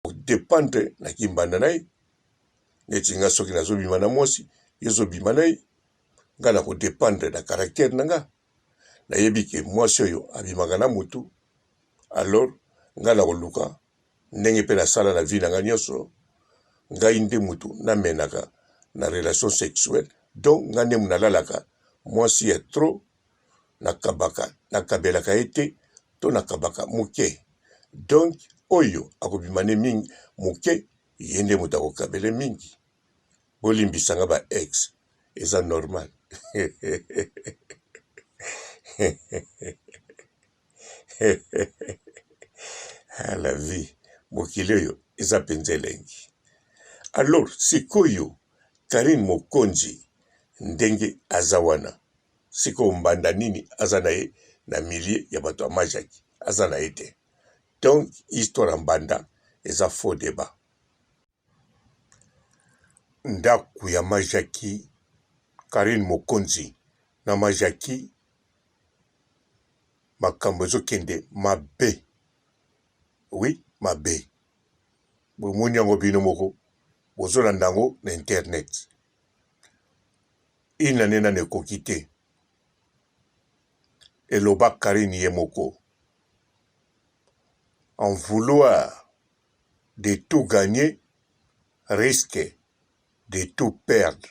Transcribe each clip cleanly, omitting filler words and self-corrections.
Dependre na kimbanda na ye. Neti nga soki nazobima na mwasi, ye ozobima na ye, nga nako dependre na caractère na nga. Nayebi ke mwasi oyo abimaka na mutu, alors nga nakoluka ndenge pe nasala na vie na nga nionso, ngai nde mutu namenaka na relation sexuelle, donc nga nde mutu nalalaka mwasi ya trop, nakabaka, nakabelaka ye te to nakabaka muke. Donc oyo akobima ne mingi muke, ye nde mutu akokabele mingi. Bolimbisa nga ba ex, eza normal. Ah, la vie, mokili oyo eza mpenza elengi. Alors sikoyo Carine Mokonzi ndenge aza wana, sikoyo mbanda nini aza na ye na milieu ya bato ya Majaki? Aza na ye te. Donc histoire ya mbanda eza faux debat. Ndaku ya Majaki, Carine Mokonzi na Majaki makambo ezokende mabe, oui mabe, bomoni yango bino moko bozolanda yango na internet. Une annee nanu ekoki te, eloba Carine ye moko en vouloir de tout gagner risque de tout perdre.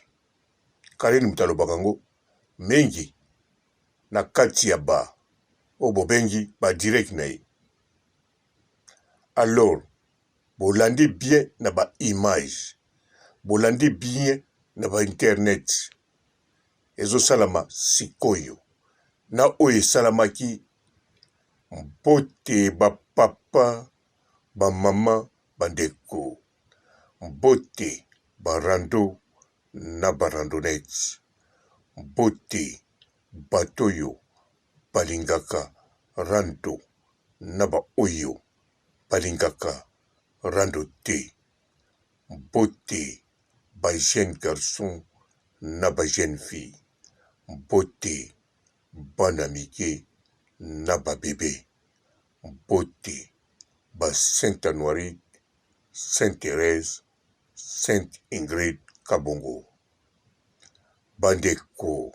Carine moto alobaka yango mingi na kati ya ba oyo bobengi ba direct na ye. Alors bolandi bien na ba image, bolandi bien na ba internet ezosalama sikoyo na oyo esalamaki mbote ba papa ba maman ba ndeko mbote ba rando na ba randonnettes mbote bato oyo balingaka rando na ba oyo balingaka rando te mbote ba jeunes garçons na ba jeunes filles mbote bana mike na ba bebe mbote ba saint Anuarite, saint Therèse, sainte Ingrid Kabongo. Bandeko,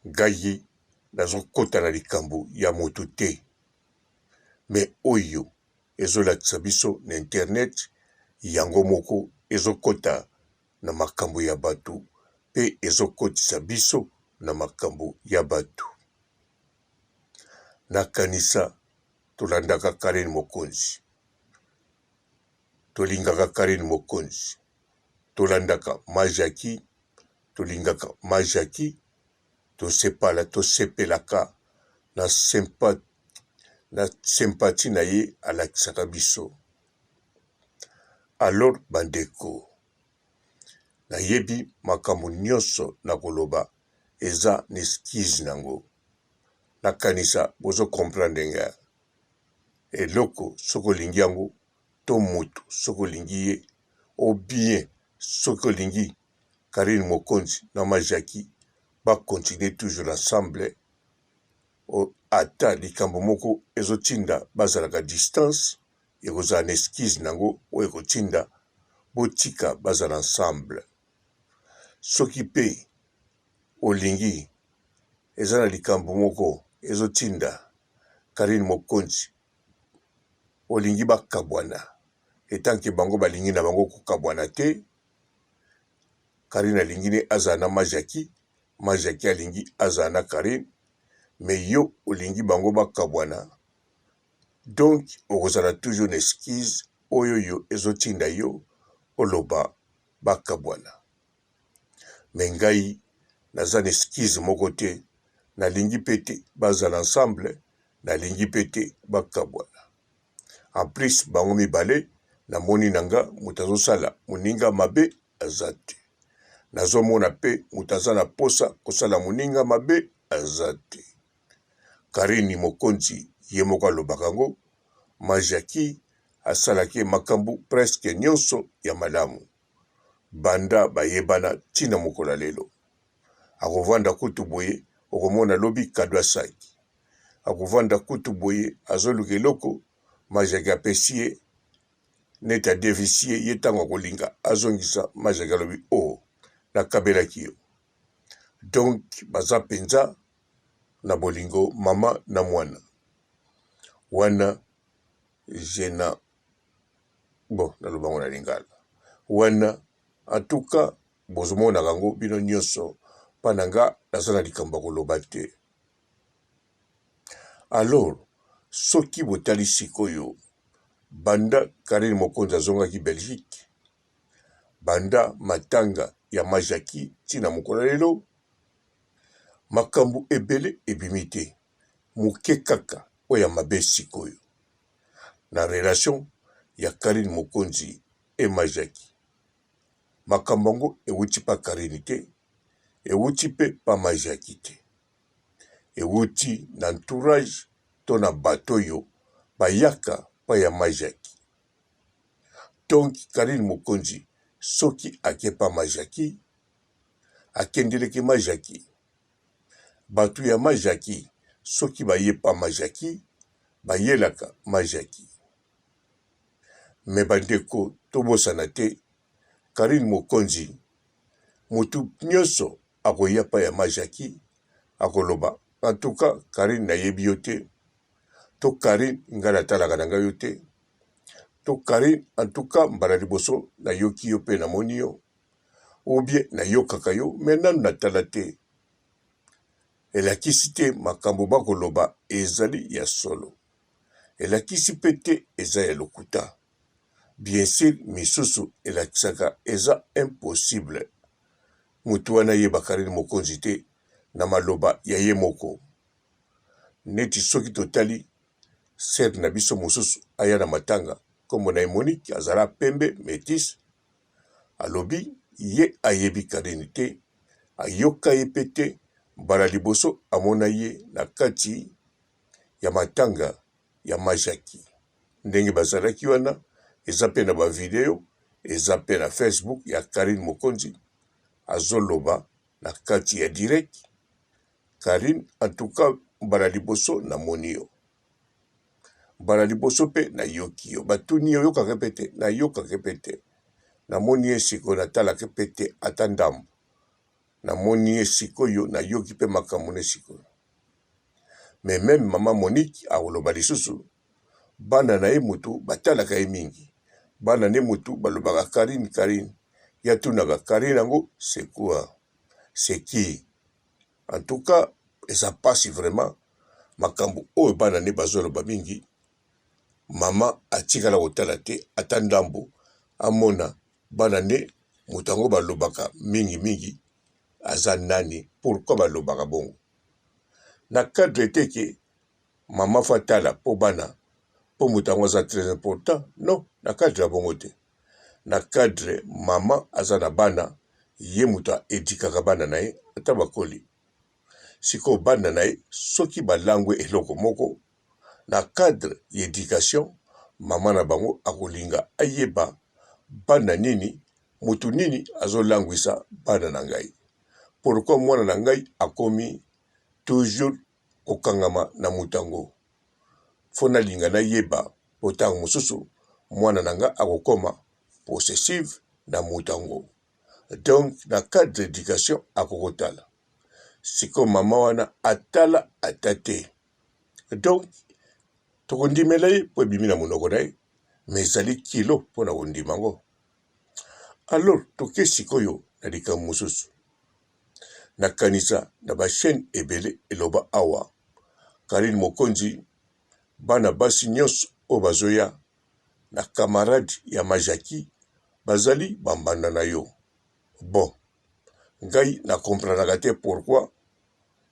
ngai nazokota na likambo ya moto te, mais oyo ezolakisa biso na internet yango moko ezokota na makambo ya bato pe ezokotisa biso na makambo ya bato. Nakanisa tolandaka Carine Mokonzi, tolingaka Carine Mokonzi, tolandaka ma Jackie, tolingaka ma Jackie, tosepala tosepelaka na sympa na sympathie na ye alakisaka biso. Alors bandeko, nayebi makambo nyonso nakoloba eza na excuse nango. Nakanisa bozo comprendre nga. Eloko soki olingi yango to mutu soki olingi ye ou bien soki olingi Carine Mokonzi na ma Jackie ba continuer toujours ensemble ata likambo moko ezotinda bazalaka distance ekozala na excuse nango oyo ekotinda botika bazala ensemble. Soki pe olingi eza na likambo moko ezo tinda Carine Mokonzi olingi ba kabwana etant que bango balingi na bango kokabwana te Carine alingi ne azala na ma Jackie ma Jackie alingi azala na Carine mais yo olingi bango bakabwana donc okozala toujours na excuse oyo yo ezotinda yo oloba bakabwana. Mais ngai naza na excuse moko te, nalingi pe te bazala ensemble, nalingi pe te bakabwana. En plus bango mibale namoni na nga moto azosala moninga mabe aza te. Nazomona pe moto aza na posa kosala moninga mabe aza te. Carine Mokonzi ye moko alobaka yango, ma Jackie asalaki ye makambu presque nionso ya malamu. Banda bayebana ti na mokolo ya lelo. Akovanda kutu boye okomona lobi cadeau ya sac. Akovanda kutu boye azoluka eloko ma Jackie apesi ye. Neti adefisi ye, ye ntango akolinga azongisa, ma Jackie alobi oh nakabelaki yo. Donc baza mpenza na bolingo mama na mwana wana. Je na bon naloba yango na lingala wana. En tout cas bozomonaka yango bino nyonso, mpa na nga naza na likambo ya koloba te. Alors soki botali sikoyo banda Carine Mokonzi azongaki Belgique, banda matanga ya ma Jackie ti na mokolo ya lelo, makambo ebele ebimi te, moke kaka oyo ya mabe sikoyo na relation ya Carine Mokonzi et ma Jackie. Makambo yango ewuti pa Carine te, ewuti pe pa ma Jackie te. Ewuti na entourage to na bato oyo bayaka pa ya ma Jackie. Donc Carine Mokonzi soki ake pa ma Jackie, akendeleke ma Jackie. Bato ya ma Jackie soki baye pa ma Jackie, bayelaka ma Jackie. Mais ba ndeko tobosana te Carine Mokonzi mutu nionso akoya pa ya ma Jackie akoloba en tout cas Carine nayebi yo te to Carine ngai natalaka na ngai yo te to Carine en tout cas mbala liboso nayoki yo pe namoni yo ou bien nayokaka yo mais nanu natala te. Elakisi te makambo bakoloba ezali ya solo. Elakisi pe te eza ya lokuta. Bien sur misusu elakisaka eza impossible mutu wana ayeba Carine Mokonzi te na maloba ya ye moko. Neti soki totali sœur na biso mosusu aya na matanga kombo na ye Monique azala pembe metisse alobi ye ayebi Carine te ayoka ye pe te mbala liboso amona ye na kati ya matanga ya ma Jackie ndenge bazalaki wana eza pe na ba video eza pe na Facebook ya Carine Mokonzi azoloba na kati ya direct. Carine en tout cas mbala liboso namoni yo mbala liboso pe nayoki yo batuni yo oyokaka pe te nayokaka pe te namoni ye sikoyo natalaka pe te ata ndambo namoni ye sikoyo nayoki pe makambo ne sikoyo. Mais meme maman Monique akoloba lisusu bana na ye mutu batalaka ye mingi bana nde mutu balobaka Carine Carine ye atunaka Carine yango c'est quoi c'est qui en tout cas eza pasi vraiment makambo oyo bana nde bazoloba mingi maman atikala kotala te ata ndambo amona bana nde moto yango balobaka mingi mingi aza nani pourquoi balobaka bongo na cadre te ke mama fo atala po bana po moto yango aza très important non na cadre ya bongo te na cadre mama aza na bana ye moto a edikaka bana na ye ata bakoli sikoyo bana na ye soki balangwe eloko moko na cadre ya education mama na bango akolinga ayeba bana nini moto nini azolangwisa bana na ngai pourquoi mwana na ngai akomi toujours kokangama na moto yango fo nalinga nayeba po ntango mosusu mwana na nga akokoma possessive na moto yango donc na cadre d'education akokotala sikoyo mama wana atala ata te donc tokondimela ye mpo ebimi na monoko na ye mais ezali kilo mpo na kondima yango alors toke sikoyo na likambo mosusu Nakanisa na ba chaine ebele eloba awa Carine Mokonzi bana basi nionso oyo bazoya na camarade ya ma Jackie bazali ba mbanda na yo bon ngai na comprenaka te pourquoi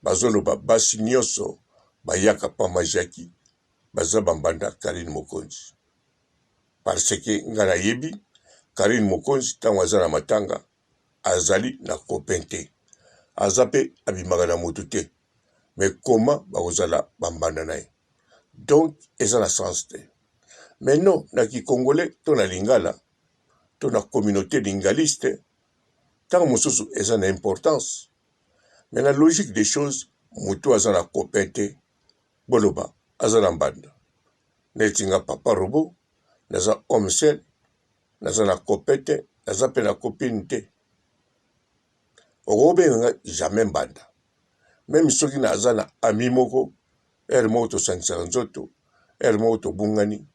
bazoloba basi nionso bayaka pa ma Jackie baza ba mbanda Carine Mokonzi parce que ngai nayebi Carine Mokonzi tango aza na matanga azali na copain te aza pe abimaka na mutu te mais comment bakozala ba mbanda na ye donc eza na sens te mais non na ki congolais to na lingala to na communaute lingaliste ntango mosusu eza na importance mais na logique des choses mutu aza na copain te boloba aza na mbanda neti nga papa robot naza homme seul. Naza na copain te, naza mpe na copine te. Okobenga nga jamais mbanda. Meme soki naza na ami moko, heure moko tosangisaka nzoto, heure moko tobungani,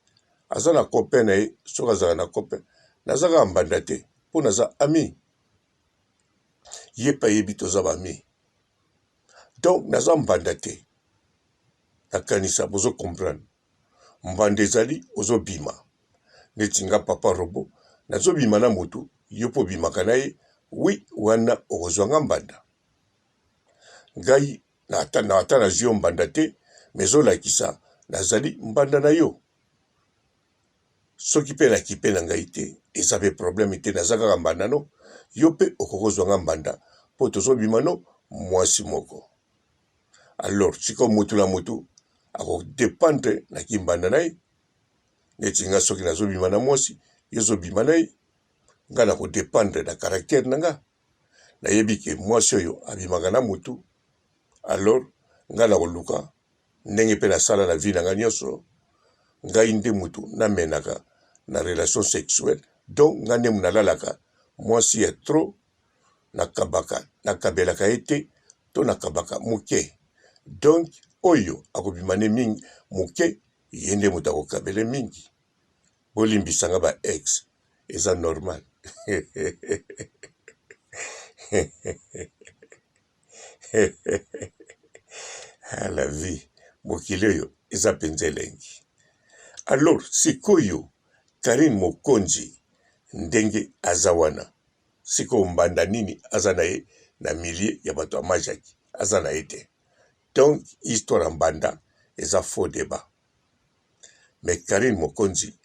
aza na copain na ye, soki azalaka na copain, naza kaka mbanda te mpo naza ami. Ye mpe ayebi toza ba amis. Donc naza mbanda te. Nakanisa bozo comprendre. Mbanda ezali ozo bima. Neti nga papa robot nazo bima na mutu yo pe obimaka na ye oui wana okozua nga mbanda. Ngai na ata na ata nazui yo mbanda te mais ezolakisa nazali mbanda na yo. Soki pe na kipe na ngai te eza pe problème te naza kaka mbanda no yo pe okoki kozua nga mbanda po tozo bima no muasi moko. Alors sikoyo mutu na mutu ako dependre na kimbanda na ye neti nga soki nazo bima na mwasi yo ozo bima na ye nga nako dependre na caractère na nga nayebi ke mwasi oyo abimaka na mutu alors nga nakoluka ndenge pe nasala na vie na nga nyonso ngai nde mutu namenaka na relation sexuelle donc nga nde nalalaka mwasi ya trop nakabaka nakabelaka ye te to nakabaka muke donc oyo akobima ne mingi muke ye nde moto akokabele mingi bolimbisa nga ba ex eza normal ah, la vie mokili oyo eza mpenza elengi alors sikoyo Carine Mokonzi ndenge aza wana Sikoyo mbanda nini aza na ye na milieu ya bato ya majaki aza na ye te donc histoire ya mbanda eza faux debat mais Carine Mokonzi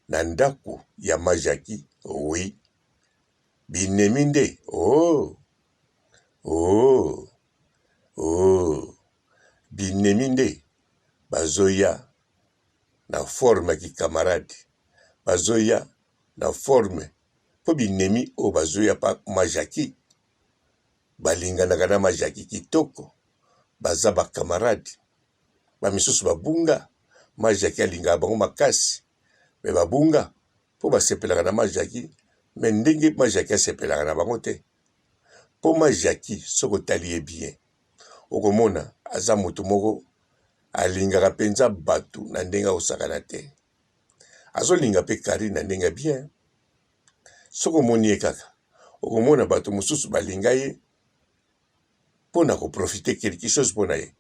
na ndaku ya majaki oui binemi nde oh oh oh binemi nde bazoya na forme ya ki camarade bazoya na forme po binemi oyo bazoya pa ma Jackie balinganaka na ma Jackie kitoko baza ba camarade ba misusu babunga ma Jackie alingaka bango makasi me babunga po basepelaka na ma Jackie me ndenge ma Jackie asepelaka na bango te po ma Jackie soki otali ye bien okomona aza moto moko alingaka mpenza bato na ndenge akosakana te azolinga pe Carine na ndenge ya bien soki omoni ye kaka okomona bato mosusu balinga ye mpo na koprofite quelque chose mpo na ye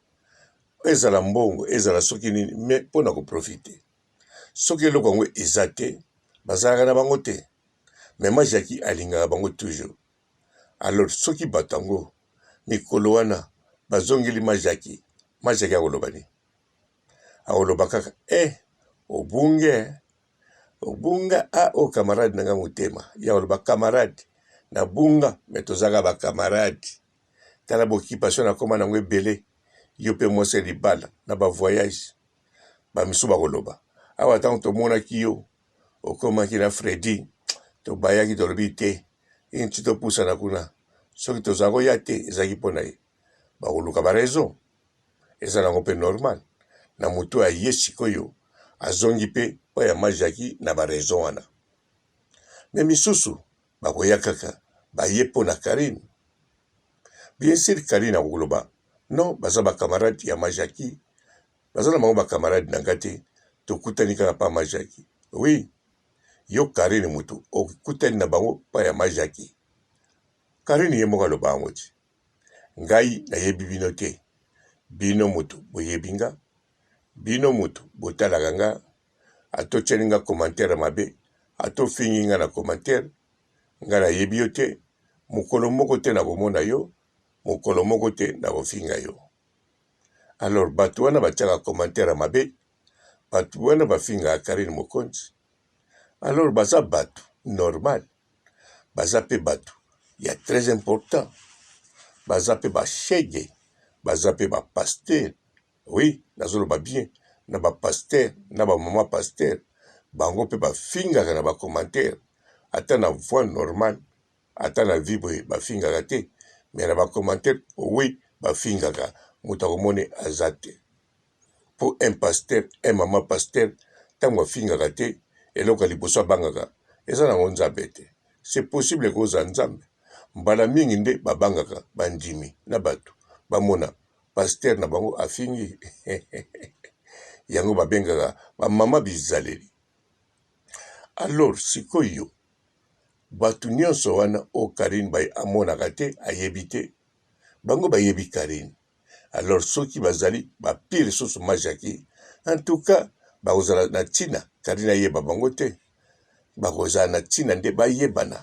ezala mbongo ezala soki nini me mpo na koprofite soki eloko yango eza te bazalaka na bango te me ma Jackie alingaka bango toujours alors soki bato yango mikolo wana bazongeli ma Jackie ma Jackie akoloba nini akoloba kaka eh obungi eh obunga ah oyo camarade na nga motema ye akoloba camarade nabunga me tozalaka ba camarade tala ba occupation nakoma nango ebele yo mpe mwasi ya libala na ba voyage ba misusu bakoloba awa ntango tomonaki yo okomaki na Freddy tobayaki tolobi te inti topusana kuna soki tozala koya te ezalaki mpo na ye bakoluka ba raison eza nango pe normal na mutu aye sikoyo azongi pe po ya ma Jackie na ba raison wana mais misusu bakoya kaka baye po na Carine bien sur Carine akoloba non baza ba camarade ya ma Jackie baza na bango ba camarade na nga te tokutani kaka pa ma Jackie oui yo Carine mutu okutani na bango pa ya ma Jackie Carine ye moko aloba yango ti Ngai nayebi bino te, bino mutu boyebi nga, bino mutu botalaka nga, ata otieli nga commentaire ya mabe, ata ofingi nga na commentaire, nga nayebi yo te, mokolo moko te nakomona yo, mokolo moko te nakofinga yo. Alors batu wana batiaka commentaire ya mabe, batu wana bafingaka Carine Mokonzi, alors baza batu normal. Baza pe batu ya très important baza pe ba chegue baza pe ba pasteur oui nazo loba bien na ba pasteur na ba maman pasteur bango pe ba fingaka na ba commentaire ata na voix normale ata na vie boye ba fingaka te mais na ba commentaire oui ba fingaka moto akomone aza te. Po un pasteur, un maman pasteur tango afingaka te eloko ya liboso abangaka Eza nango Nzambe te. C'est possible ekozala Nzambe. Mbala mingi nde babangaka bandimi na bato bamona pasteur na bango afingi. Yango babengaka ba mama bizaleli. Alors sikoyo bato nyonso wana oyo Carine ba amonaka te, ayebi te, bango bayebi Carine. Alors soki bazali ba pire susu ma Jackie, en tout cas bakozala na tina Carine ayeba bango te. Bakozala na tina nde bayebana,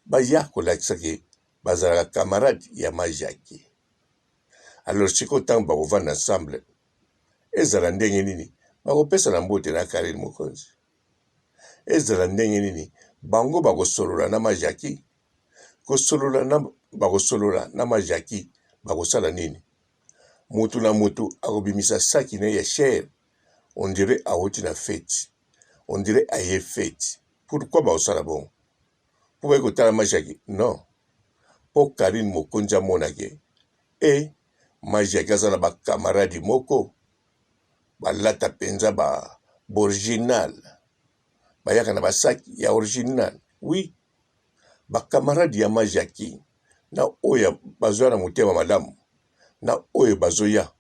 baya kolakisa ke bazalaka camarade ya ma Jackie. Alors sikoyo tango bakovanda ensemble ezala ndenge nini bakopesana mbote na Carine Mokonzi? Ezala ndenge nini bango bakosolola na ma Jackie? Kosolola na bakosolola na ma Jackie bakosala nini? Mutu na mutu akobimisa saki na ye ya cher on dirait awuti na feti, on dirait aye feti. Pourquoi bakosala bongo? Po baye kotala ma Jackie? Non, po Carine Mokonzi amona ke e ma Jackie aza na ba camarade moko balata penza ba original, bayaka na ba saki ya original. Oui, ba camarade ya ma Jackie na oyo bazoya na motema malamu na oyo bazoya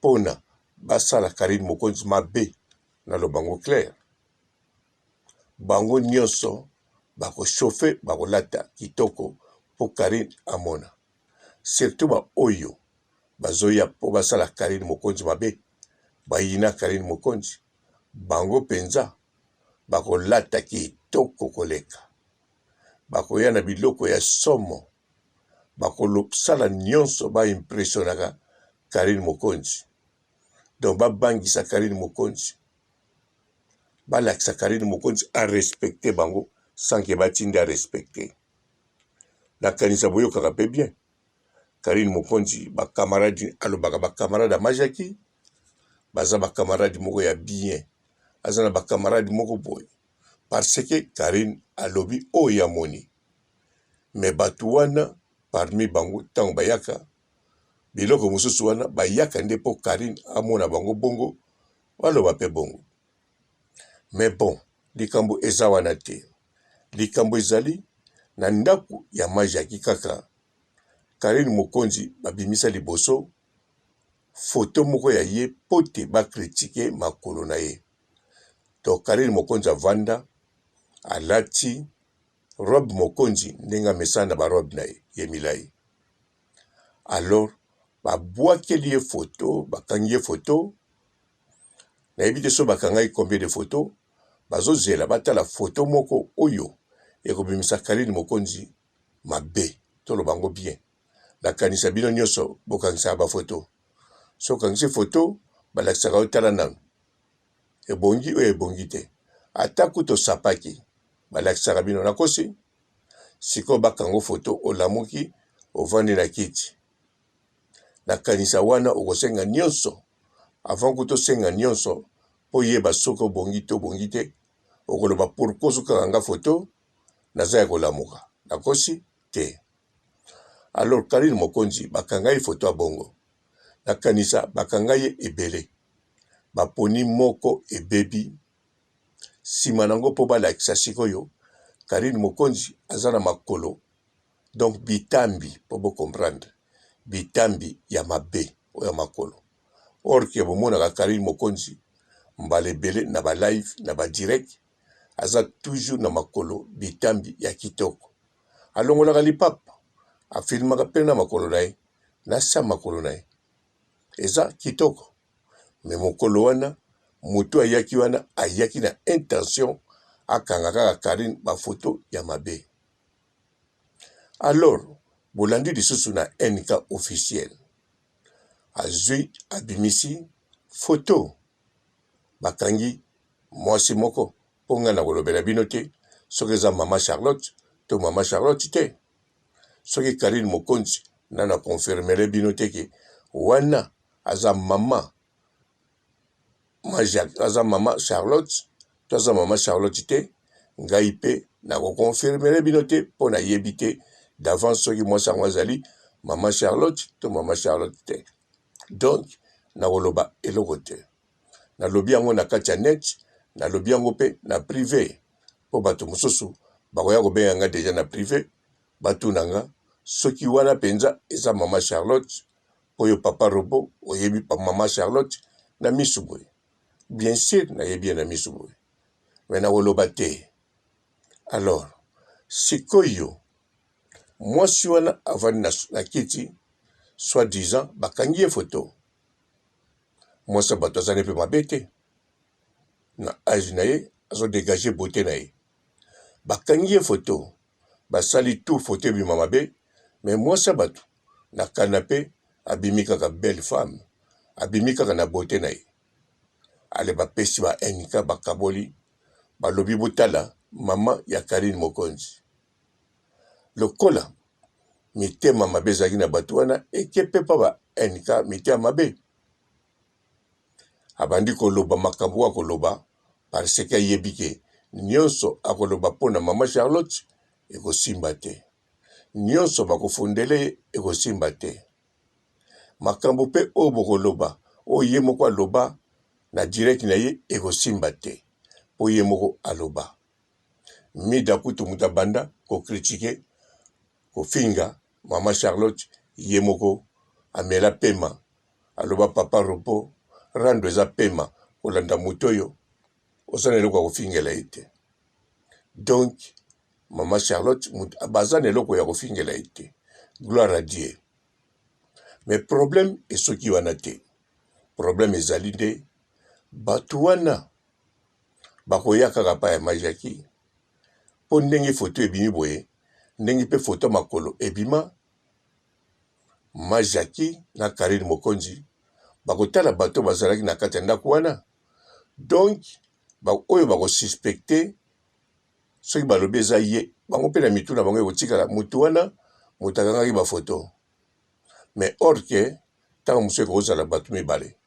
pona basala Carine Mokonzi mabe, naloba ngo clair, bango nionso bako chauffer bakolata kitoko po Carine amona. Surtout ba oyo bazoya po basala Carine Mokonzi mabe, bayina Carine Mokonzi, bango penza bakolata kitoko koleka, bakoya na biloko ya somo, bakosala nionso ba impressionaka Carine Mokonzi, donc babangisa Carine Mokonzi, balakisa Carine Mokonzi a respecter bango sans que batinda a respecter. Nakanisa boyokaka pe bien Carine Mokonzi ba camarade alobaka ba camarade ya Majaki baza ba camarade moko ya bien aza na ba camarade moko boye parce que Carine alobi oyo amoni mais bato wana parmi bango ntango bayaka biloko mosusu wana bayaka nde mpo Carine amona bango bongo baloba mpe bongo Mais bon likambo eza wana te. Likambo ezali na ndaku ya ma Jackie kaka Carine Mokonzi babimisa liboso photo moko ya ye po te ba critiquer makolo na ye. Donc Carine Mokonzi avanda alati robe Mokonzi ndenge amesana na ba robe na ye ye milayi. Alors babwakeli ye photo, bakangi ye photo Nayebi te soki bakangaki combien de photos, bazozela batala photo moko oyo ekobimisa Carine Mokonzi mabe. Toloba yango bien. Nakanisa bino nionso bokangisaka ba photo. Soki okangisi photo, balakisaka yo tala nanu ebongi oyo ebongi te. Ata kutu osapaki, balakisaka bino. Nakosi? Sikoyo bakanga yo photo olamuki ovandi na kiti. Nakanisa wana okosenga nionso avant kutu osenga nionso po oyeba soki obongi to obongi te okoloba pourquoi ozokanga nga photo naza ya kolamuka nakosi te alors Carine Mokonzi bakanga ye photo ya bongo nakanisa bakanga ye ebele baponi moko ebebi sima nango po balakisa sikoyo Carine Mokonzi aza na makolo donc bitambi po bo comprendre bitambi ya mabe oyo ya makolo or que bomonaka Carine Mokonzi mbala ebele na ba live na ba direct aza toujours na makolo bitambi ya kitoko alongolaka lipapa afilmaka pe na makolo na ye na sa makolo na ye eza kitoko mais mokolo wana mutu ayaki wana ayaki na intention akanga kaka Carine ba photo ya mabe. Alors bolandi lisusu na NK officiel azui abimisi photo bakangi mwasi moko po nga nakolobela bino te soki eza mama Charlotte to mama Charlotte te soki Carine Mokonzi nanu a confirmele bino te ke wana aza mama aza mama Charlotte to aza mama Charlotte te ngai pe nako confirmele bino te po nayebi te d'avance soki mwasi yango azali mama Charlotte to mama Charlotte te donc nakoloba eloko te nalobi yango na kati ya net nalobi yango pe na prive po bato mosusu Bakoya kobenga nga dejà na prive batuna nga soki wana penza eza mama Charlotte oyo papa robot oyebi mama Charlotte na misu boye. Bien sur nayebi ye na misu boye mais nakoloba te. Alors sikoyo mwasi wana avandi na, na kiti soit disant bakangi ye photo. Mwasi ya bato aza ne mpe mabe te na age na ye azo degager beaute na ye. Bakangi ye photo basali tout photo ebima mabe mais mwasi ya bato na canape abimi kaka belle femme abimi kaka na beaute na ye. Ale bapesi ba NK bakaboli balobi botala mama ya Carine Mokonzi. Lokola mitema mabe ezalaki na bato wana eke pe pa ba NK mitema mabe. Abandi koloba makambo oyo akoloba parce que ayebi ke nionso akoloba mpo na mama Charlotte ekosimba te. Nionso bakofundele ye ekosimba te. Makambo pe oyo bokoloba oyo ye moko aloba na direct na ye ekosimba te po ye moko aloba. Mida kutu moto abanda ko critiquer kofinga mama Charlotte ye moko amela pema aloba papa robot rando eza pema kolanda moto oyo oza na eloko ya kofingela ye te donc mama Charlotte baza na eloko ya kofingela ye te gloire à Dieu mais problème esoki wana te problème ezali nde bato wana bakoya kaka pa ya majaki mpo ndenge foto ebimi boye ndenge mpe foto makolo ebima Ma Jackie na Carine Mokonzi bakotala bato bazalaki na kati ya ndako wana donc ba oyo bako suspecte soki balobi eza ye bango mpe na mitu na bango ekotikala motu wana moto akangaki ba photo mais or que ntango mosusu ekokozala bato mibale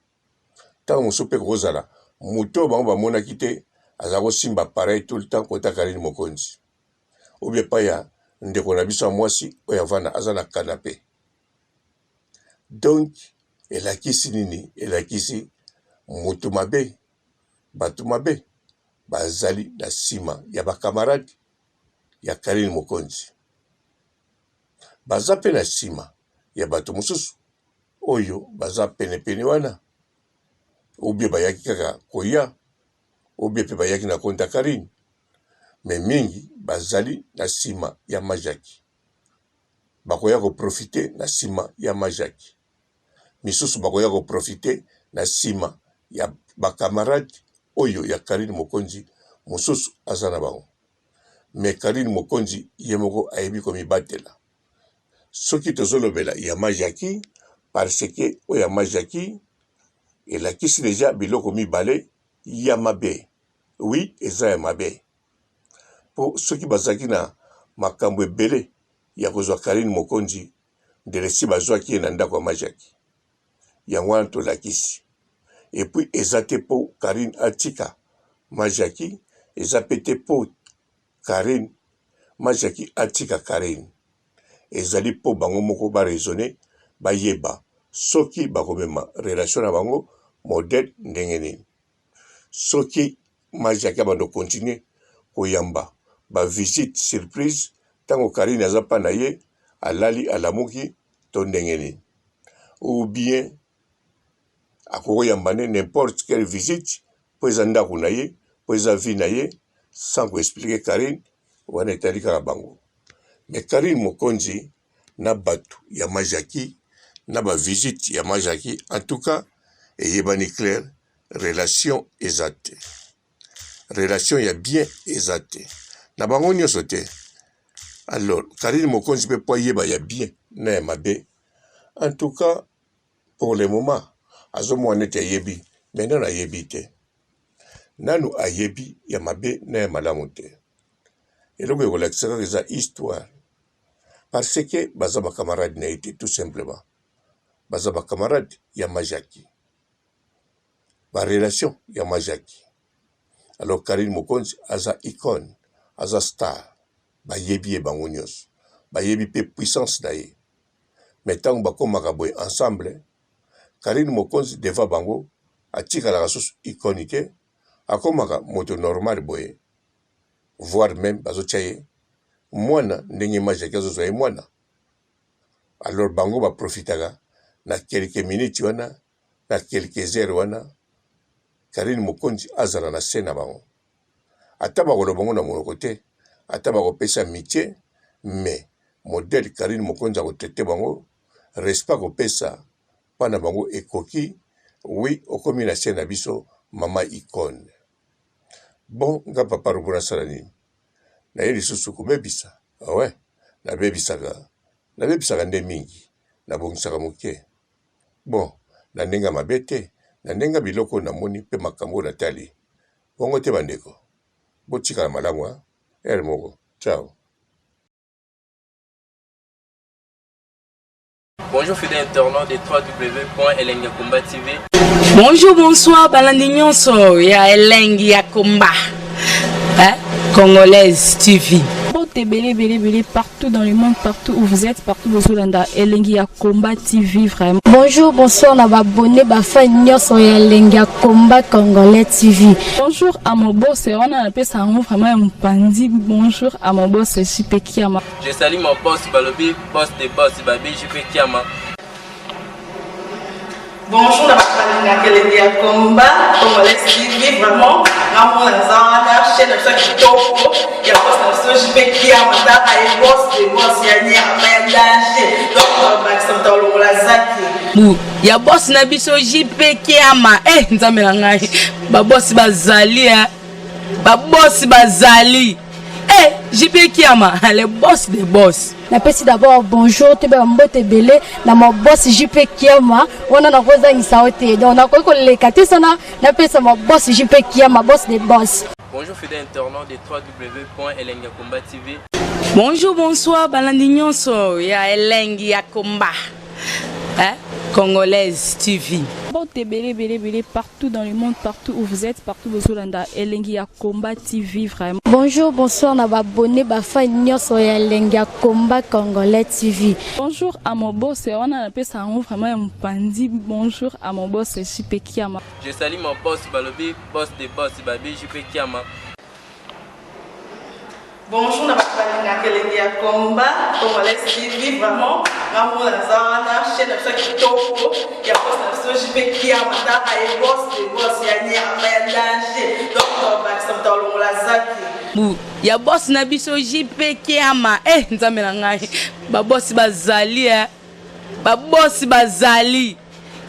ntango mosusu mpe ekokozala moto oyo bango bamonaki te aza kosimba appareil tout le temps kota Carine Mokonzi. ou bien epai ya ndeko na biso ya mwasi oyo avanda aza na canape donc elakisi nini elakisi moto mabe bato mabe bazali na nsima ya bakamarade ya Karine Mokonzi baza mpe na nsima ya bato mosusu oyo baza penepene wana ou bien bayaki kaka koya ou bien mpe bayaki na konta Karine mais mingi bazali na sima ya Majaki bakoya ko profiter na sima ya Majaki misusu bakoya ko profiter na sima ya ba camarade oyo ya Carine Mokonzi mosusu aza na bango mais Carine Mokonzi ye moko ayebi komibatela soki tozolobela ya Majaki parce que oyo ya Majaki elakisi deja biloko mibale ya mabe Oui eza ya mabe po soki bazalaki na makambu ebele ya kozwa Carine Mokonzi ndele si bazwaki ye na ndako ya Majaki yango wana tolakisi et puis eza te po Carine atika Majaki eza pe te po Carine Majaki atika Carine ezali po bango moko ba raisonner bayeba soki bakomema relation na bango modèle ndenge nini. Soki ma Jackie abanda ko continuer koyamba ba visite surprise tango Carine aza pa na ye alali alamuki to ndenge nini? Ou bien akoki koyamba nde n'importe quelle visite po eza ndaku na ye po eza vie na ye sans ko expliquer Carine wana etali kaka bango. Mais Carine Mokonzi na batu ya ma Jackie na ba visite ya ma Jackie en tout cas eyebani clair relation eza te relation ya bien eza te na bango nyonso te alors Carine Mokonzi mpe po ayeba ya bien na ya mabe en tout cas pour le moment azomona neti ayebi mais nanu ayebi te nanu ayebi ya mabe na ya malamu te eloko ekolakisa kaka eza histoire parce que baza ba camarade na ye te tout simplement baza ba camarade ya Majaki ba relation ya Majaki alors Carine Mokonzi aza icone aza star bayebi ye bango nyonso bayebi pe puissance na ye mais ntango bakomaka boye ensemble Carine Mokonzi devant bango atikalaka susu icone te akomaka moto normal boye voire meme bazotia ye. mwana ndenge ma Jackie azozwa ye mwana. Alors bango ba profitaka na quelques minutes wana na quelques heures wana Carine Mokonzi azala na se na bango. Ata bakoloba ngo na monoko te, ata bakopesa amitie, mais modèle Carine Mokonzi ako traiter bango, respect akopesa pa na bango ekoki, oui okomi na se na biso mama icone. Bon nga papa Robot nasala nini? Naye lisusu kobebisa? Ah ouais, nabebisaka, nabebisaka nde mingi, nabongisaka moke. Bon, na ndenge ya mabe te, na ndenge ya biloko oyo namoni mpe makambo oyo natali. Bongo te bandeko? Botikala malamu hein, heure moko. Ciao. Bonjour fidèles internautes de www.elengiyakomba TV. Bonjour, bonsoir, balandi nyonso ya Elengi ya Komba. Hein? Congolaise TV. Mbote ebele ebele ebele partout dans le monde partout où vous êtes partout bozolanda elengi ya combat TV vraiment. Bonjour, bonsoir na ba abonné ba fan nyonso ya elengi ya combat congolais TV. Bonjour à mon boss wana napesa yango vraiment ya mopanzi bonjour à mon boss JP Kiama. Je salue mon boss balobi boss de boss babi JP Kiama. Bonjour na bato balingaka elengi ya combat congolais TV vraiment ngamona naza wana chaîne na biso ya kitoko ya boss na biso JP Kiama tala ye boss de boss ya nyama ya danger donc bakisa moto alongola zaki bu ya boss na biso JP Kiama eh nzambe na ngai ba boss bazali eh ba boss bazali eh JP Kiama le boss de boss. Napesi d'abord bonjour toyeba ba mbote ebele na ma boss JP Kiama wana nakozangisa yo te donc nakoki koleka te sana napesa ma boss JP Kiama boss de boss. Bonjour fidèles internautes de www.elengiyakomba TV. Bonjour, bonsoir, balandi nyonso ya Elengi ya Komba. Hein? Congolaise TV. Mbote ebele ebele ebele partout dans le monde partout où vous êtes partout bozolanda elengi ya combat TV vraiment. Bonjour, bonsoir na ba abonné ba fan nyonso ya elengi ya combat congolais TV. Bonjour à mon boss wana napesa yango vraiment ya mopanzi bonjour à mon boss JP Kiama. Je salue mon boss balobi boss de boss babi JP Kiama. Bonjour na bato balingaka elengi ya combat congolais TV vraiment ngamona naza wana chaîne na biso ya kitoko ya boss na biso JP Kiama tala ye boss de boss ya nyama ya danger donc bakisa moto alongola zaki bu ya boss na biso JP Kiama eh nzambe na ngai ba boss bazali eh ba boss bazali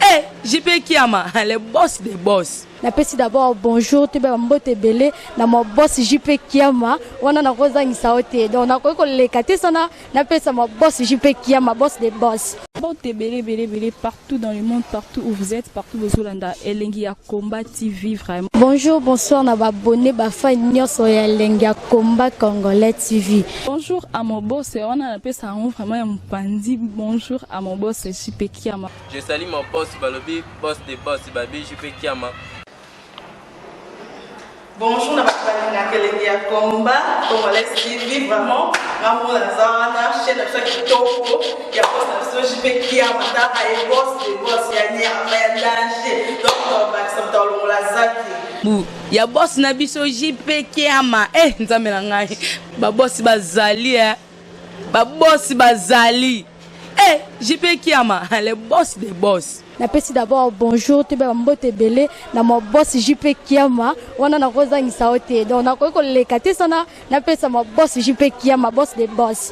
eh JP Kiama le boss de boss. Napesi d'abord bonjour toyeba ba mbote ebele na ma boss JP Kiama wana nakozangisa yo te donc nakoki koleka te sana napesa ma boss JP Kiama boss de boss. Mbote ebele ebele ebele partout dans le monde partout où vous êtes partout bozolanda elengi ya combat TV vraiment. Bonjour bonsoir na ba abonné ba fan nyonso ya elengi ya combat congolais TV. Bonjour à mon boss wana napesa yango vraiment ya mopanzi bonjour à mon boss JP Kiama. Je salue mon boss balobi boss de boss babi JP Kiama. Bonjour na bato balingaka elengi ya combat congolais TV vraiment ngamona naza wana chaîne na biso ya kitoko ya boss na biso JP Kiama tala ye boss de boss ya nyama ya danger donc bakisa moto alongola zaki bu ya boss na biso JP Kiama eh nzambe na ngai ba boss bazali eh ba boss bazali eh JP Kiama le boss de boss. Napesi d'abord bonjour toyeba ba mbote ebele na ma boss JP Kiama wana nakozangisa yo te donc nakoki koleka te sana napesa ma boss JP Kiama boss de boss.